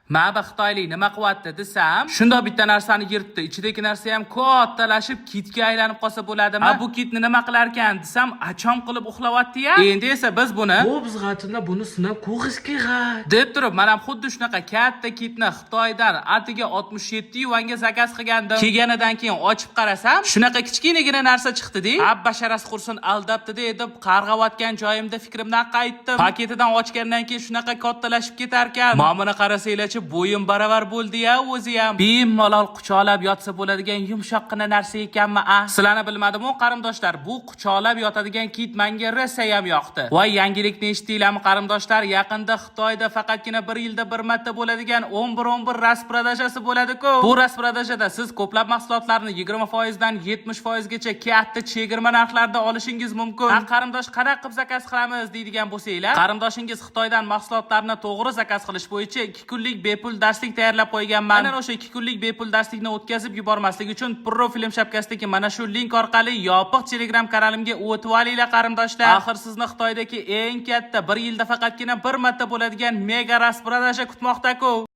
Mana xitoylik nima qilyapti desam, shundoq bitta narsani yirtdi. Ichidagi narsa ham kattalashib kitga aylanib qolsa bo'ladimi? Ha, bu kitni nima qilarkan desam, achom qilib uxlayapti-ya. Endi esa biz buni Bu обязательно buni sinab ko'rish kerak. Deb turib, men ham xuddi shunaqa katta kitni Xitoydan atiga 67 yuanga zakaz qilgandim. Kelganidan keyin ochib qarasam, shunaqa kichkinagina narsa chiqdi-de. Ha, basharasi qursin, aldabdi deb qarg'ayotgan joyimda fikrimdan qaytdim. Paketidan ochgandan keyin shunaqa kattalashib ketarkan. Mana buni qarasanglarchi, bo'yim baravar bo'ldi-ya o'zi ham. Bemalol quchoqlab yotsa bo'ladigan yumshoqqina narsa ekanmi, a? Sizlarni bilmadim-u, qarindoshlar, bu quchoqlab yotadigan kit menga rosa ham yoqdi. Voy, yangilikni eshitdinglarmi, qarindoshlar? Yaqinda Xitoyda faqatgina bir yilda bir marta bo'ladigan 11.11 распродажа si bo'ladi-ku. Bu распродажа da siz ko'plab mahsulotlarni 20% dan 70% gacha katta chegirma narxlarda olishingiz mumkin. Ha, qarindosh, qanaqa qilib zakaz qilamiz deydigan bo'lsanglar, qarindoshingiz Xitoydan mahsulotlarni to'g'ri zakaz qilish bo'yicha 2 kunlik bepul darslik tayyorlab qo'yganman. Aynan o'sha 2 kunlik bepul darslikni o'tkazib yubormaslik uchun profilim shapkasidagi mana shu link orqali yopiq Telegram kanalimga o'tib olinglar, qarindoshlar. Axir sizni Xitoydagi eng katta, bir yilda faqatgina bir marta bo'ladigan mega распродажа kutmoqda-ku.